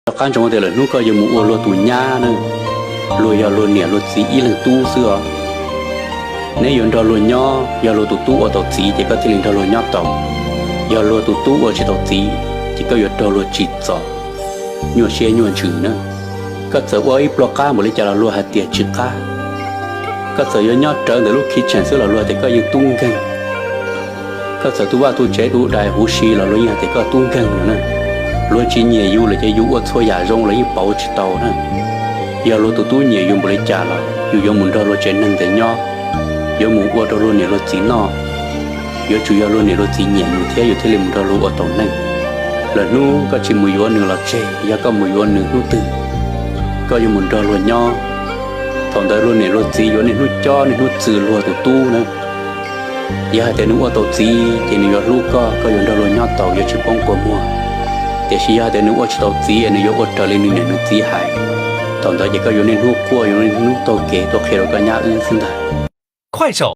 Rov qab ntsoov tias lawm hnub koj yuav mus ua luag tus nyab na, luag yog luag niam luag txiv ib leeg tub xwb os. Neb yuav nrog luag nyob, yog luag tus tub ua tau txiv ces koj thiaj li nrog luag nyob tau. Yog luag tus tub ua tsis tau txiv ces koj yuav raug luag tsim txom, nyuaj siab nyuaj ntsws na. Koj txawm ua ib pluag qab npaum li cas los luag hais tias tsis qab. Koj txawm yuav nyob rawv ntawm lub kitchen xwb los luag tias koj yeej tub nkeeg. Koj txawm tu vaj tu tsev du dais huv si los luag yeej hais tias koj tub nkeeg no na. Luag tsis nyiam yus lawm ces yus ua txhua yam zoo los yeej pauv tsis tau na. Yog luag tus tub nyiam yus npaum li cas los yus yuav mus nrog luag tsev neeg ntawd nyob, yuav mus ua rau luag niam luag txiv noj. Yuav tsum yog luag niam luag txiv nyiam yus thiab yus thiaj li mus nrog luag ua tau neej. Lwm hnub koj tsis mus yuav nws los tseg, yog koj mus yuav nws hnub twg, koj yuav mus nrog luag nyob. Thaum ntawd luag niam luag txiv yuav niaj hnub cob niaj hnub txwm luag tus tub na. Yog hais tias nws ua tau txiv ces nws yuav hlub koj, koj yuav nrog luag nyob tau, yuav tsis poob kua muag. Tiam sis yog hais tias nws ua tsis tau txiv, nws yuav ua raws li nws niam nws txiv hais, thaum ntawd ces koj yuav niaj hnub quaj, yuav niaj hnub taug kev tuaj qhia rau koj nyab wb xwb ntag. 快手，